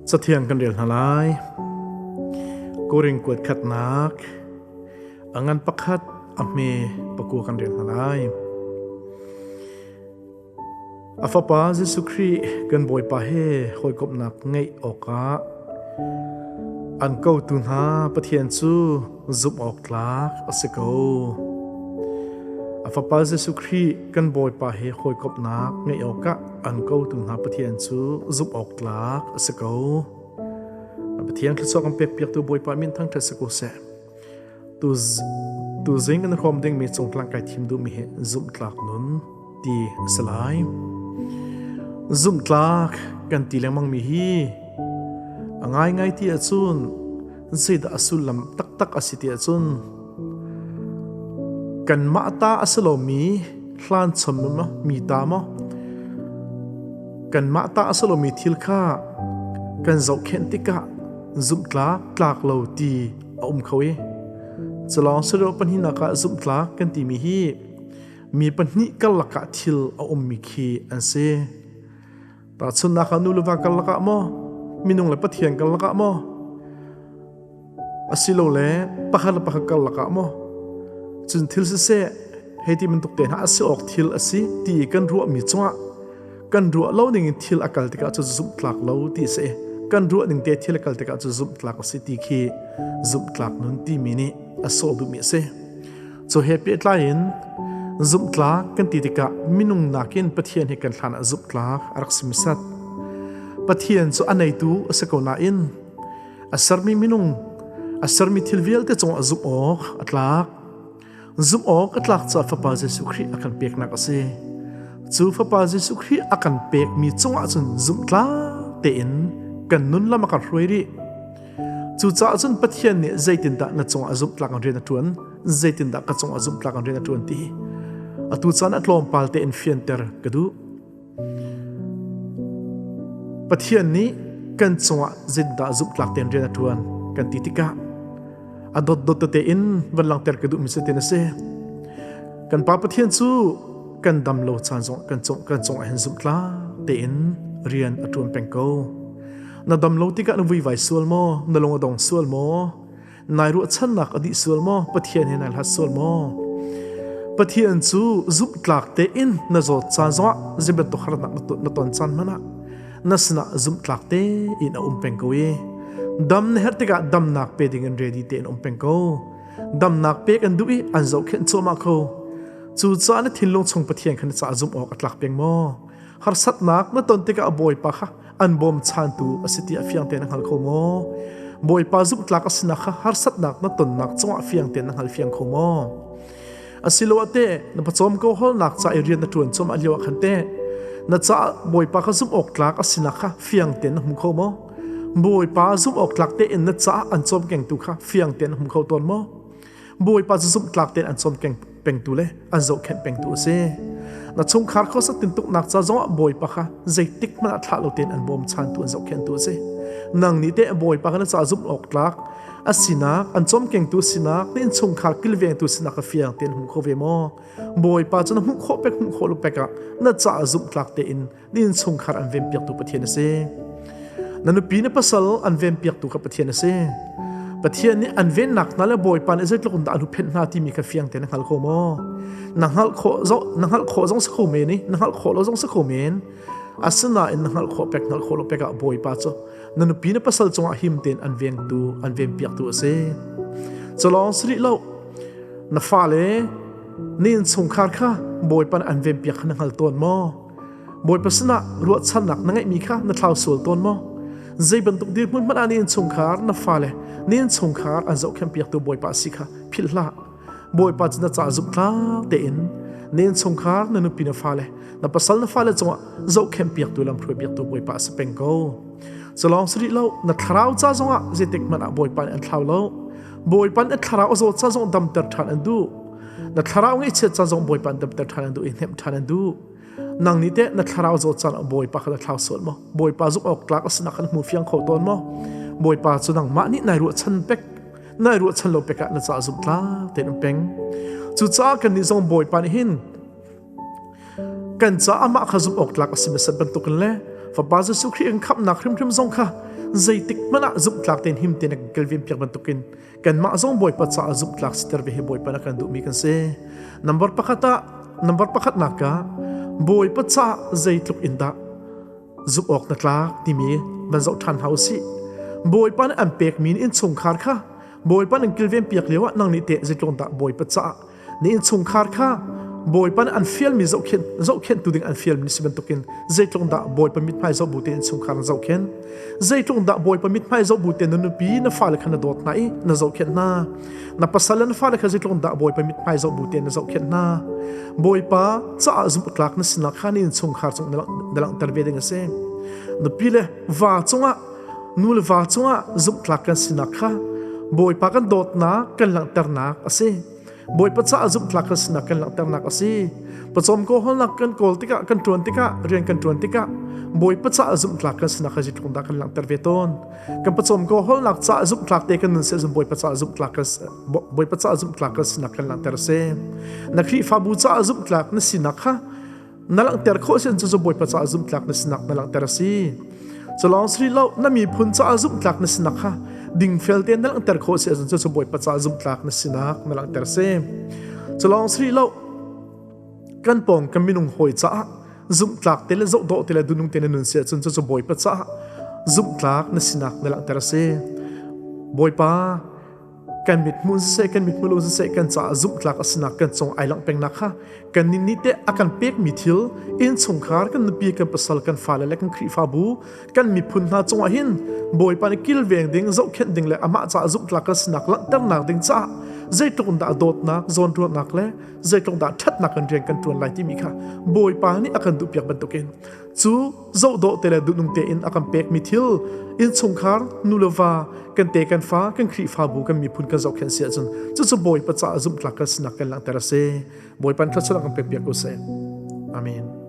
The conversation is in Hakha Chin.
Cathiang kan rel hna lai. Korin kuat khatnak a ngan pakhat a hme pakua kan rel hna lai. A fapa Jesuh Khrih kan Bawipa he hawikomhnak ngeih awkah an kotu hna Pathian cu zumh awk tlak a si ko. A fapa Jesuh Khrih kan Bawipa he hawikomhnak ngeih awkah an kotu hna Pathian cu zumh awk tlak a si ko. Pathian thluachuah kan pekpiaktu Bawipa min thangṭhat si ko seh. Tuzing kan hrawm dingmi cungtlang kai thim duhmi hi zumhtlak nun ti a si lai. Zumhtlak kan ti lengmangmi hi a ngaingai ti ahcun zeidah a sullam taktak a si ti ahcun kanmah ta a si lomi hlan chom maw mi ta maw kanmah ta a si lomi thil kha kan zohkhenh tikah zumhtlak tlak lo ti a um kho i culawng silo pahnihnak ah zumhtlak kan timi hi mi pahnih karlak ah thil a ummi khi an si. Tahchunhnak ah nu le va karlak ah maw minung le Pathian karlak ah maw asilole pakhat le pakhat karlak ah maw cun thil siseh hei ti bantuk te hna a si awk thil a si ti kan ruahmi cungah kan ruah lo ning in thil a kal tikah cu zumhtlak lo ti a si. Kan ruah ning te thil a kal tikah cu zumhtlak a si ti khi zumhtlak nun timi nih a sawh duhmi a si. Cu he pehtlai in zumhtlak kan ti tikah minung nakin Pathian hi kan hlan ah zumhtlak a rak si hmasat. Pathian cu a neitu a si ko nain a sermi minung a sermi thil vialte cungah zumh awk a tlak. Zumh awk a tlak caah Fapa Jesuh Khrih a kan peknak a si. Cu Fapa Jesuh Khrih a kan pekmi cungah cun zumhtlak tein kan nun lam a kan hruai rih. Cucaah cun Pathian nih zeitindah na cungah zumhtlak in rian a ṭuan, zeitindah ka cungah zumhtlak in rian a ṭuan ti atu caan ah tlawmpal tein fianter ka duh. Pathian nih kan cungah zeitindah zumhtlak tein rian a ṭuan kan ti tikah a dotdot tete in van langhter ka duhmi cu tin a si. Kan Pa Pathian cu kan dam lo caan zong kan cung kan cungah hin zumhtlak tein rian a ṭuan peng ko. Na dam lo tikah na vuivai sual maw? Na lung a dong sual maw? Nai ruahchannak a dih sual maw? Pathian he nai hlat sual maw? Pathian cu zumhtlak tein na zawt caan zongah zeibantuk harnak na ton caan hmanh ah na sinah zumhtlak tein a um peng ko i dam na herh tikah damnak pe ding in ready tein um peng ko. Damnak pek an duh i an zohkhenh cuahmah ko. Cucaah na thinlung chung Pathian kha na caah zumh awk a tlak peng maw? Harsatnak na ton tikah a Bawipa kha an bawmchantu a si ti a fiang tein na hngal kho maw? Bawipa zumhtlak a sinak kha harsatnak na tonnak cungah fiang tein na hngal fiang kho maw? Asiloah teh na pawcawm ko holnak ca i rian na ṭuan cuahmah lio ah khan teh na caah Bawipa kha zumh awk tlak a sinak kha fiang tein na hmu kho maw? Bawipa zumh awk tlak tein na caah an cawmkengtu kha fiang tein na hmu kho tawn maw? Bawipa cu zumhtlak tein an cawmkeng pengtu le an zohkhenh pengtu a si. Na chungkhar khuasak tintuknak ca zongah Bawipa kha zeitik hmanh ah thlah lo tein an bawmchantu an zohkhenhtu a si. Nang nih teh Bawipa kha na ca zumh awk tlak a sinak, an cawmkengtu sinak, na innchungkhar kilvengtu sinak kha fiang tein hmu kho ve maw? Bawipa cu na hmuh khawh pek hmuh khawh lo pek ah na caah zumhtlak tein na innchungkhar an venpiaktu Pathian a si. Na nupi na pasal an venpiaktu kha Pathian a si. Pathian nih an vennak hna le Bawipa nih zeitluk in dah an huphenh hna timi kha fiang tein na hngal kho maw? Na hngalh khawh zong na hngalh khawh zong si kho men i na hngalh khawh lo zong si kho men. Asinain na hngalh khawh pek hngalh khawh lo pek ah Bawipa cu na nupi na pasal cungah him tein an vengtu an venpiaktu a si. Culawng si rih lo na fale na innchungkhar kha Bawipa nih an venpiak kha na hngal tawn maw? Bawipa sinah ruahchannak na ngeihmi kha na thlau sual tawn maw? Zei bantuk dirhmun hmanh ah na innchungkhar, na fale, na innchungkhar an zohkhenhpiaktu Bawipa a si kha philh hlah. Bawipa cu na caah zumhtlak tein na innchungkhar, na nupi, na fale, na pasal, na fale cungah zohkhenhpiaktu lamhruaipiaktu Bawipa a si peng ko. Cu lawng si rih lo, na thlarau ca zongah zeitik hmanh ah Bawipa nih an thlau lo. Bawipa nih a thlarau a zawt ca zong damter ṭhan an duh. Na thlarau ngaihchiat ca zong Bawipa nih damter ṭhan an duh i hnemh ṭhan an duh. Nang nih teh na thlarau zawt caan ah Bawipa kha na thlau sual maw? Bawipa zumh awk tlak a sinak kha na hmu fiang kho tawn maw? Bawipa cu nangmah nih nai ruahchan pek nai ruahchan lo pek ah na caah zumh tlak tein um peng. Cucaah kannih zong Bawipa nih hin kan caah amah kha zumh awk tlak a si hmasat bantukin le Fapa Jesuh Khrih kan khamhnak hrimhrim zong kha zeitik hmanh ah zumhtlak tein him tein a kan kilven piak bantukin kanmah zong Bawipa caah zumhtlak siter ve hi Bawipa na kan duhmi kan si. Number pakhat ah number pakhatnak ah Bawipa caah zeitluk in dah zumh awk na tlak timi van zoh ṭhan hna u sih. Bawipa nih an pekmi innchungkhar kha Bawipa nih kilven piak lio ah nang nih teh zeitluk dah Bawipa caah na innchungkhar kha Bawipa nih an fialmi zohkhenh zohkhenhtu ding an fialmi si bantukin zeitluk dah Bawipa mithmai zoh bu tein innchungkhar na zohkhenh? Zeitluk dah Bawipa mithmai zoh bu tein na nupi na fale kha na dawt hna i na zohkhenh hna? Na pasal le na fale kha zeitluk dah Bawipa mithmai zoh bu tein na zohkhenh hna? Bawipa caah zumhtlak na sinak kha na innchungkhar cung na langhter ve ding a si. Nupi le va cungah nu le va cungah zumhtlak kan sinak kha Bawipa kan dawtnak kan langhternak a si. Bawipa caah zumhtlak kan sinak kan langhternak a si. Pawcawm kawlhawlnak kan kawl tikah kan ṭuan tikah rian kan ṭuan tikah Bawipa caah zumhtlak kan sinak kha zeitluk dah kan langhter ve tawn. Kan pawcawm kawlhawlnak caah zumhtlak te kan nun si ahcun Bawipa caah zumhtlak kan Bawipa caah zumhtlak kan sinak kan langhter a si. Na Khrihfabu caah zumhtlak na sinak kha na langhter khawh si cu Bawipa caah zumhtlak na sinak na langhter a si. Culawng si lo na miphun caah zumhtlak na sinak kha dingfel tein na langhter khawh si ahcun cucu Bawipa caah zumhtlak na sinak na langhter a si. Culawng si lo kan pawng kan minung hawi caah zumhtlak te le zohdawh te le dunung te na nun si ahcun cucu Bawipa caah zumhtlak na sinak na langhter a si. Bawipa kan mithmuh siseh kan mithmuh lo siseh kan caah zumhtlak a sinak kan cung ai langh pengnak kha kan nih nih teh a kan pekmi thil innchungkhar kan nupi kan pasal kan fale le kan Khrihfabu kan miphun hna cungah hin Bawipa nih kilveng ding zohkhenh ding le amah caah zumhtlak kan sinak langhternak ding caah zeitluk in dah dawtnak zawnruahnak le zeitluk dah ṭhatnak kan rian kan ṭuan lai timi kha Bawipa nih a kan duhpiak bantukin cu zohdawh te le duhnung tein a kan pekmi thil innchungkhar nu le va kan te kan fa kan Khrihfabu kan miphun kan zohkhenh si ahcun cucu Bawipa caah zumhtlak kan sinak kan langhter a si. Bawipa thluachuah kan pek piak ko seh. Amen.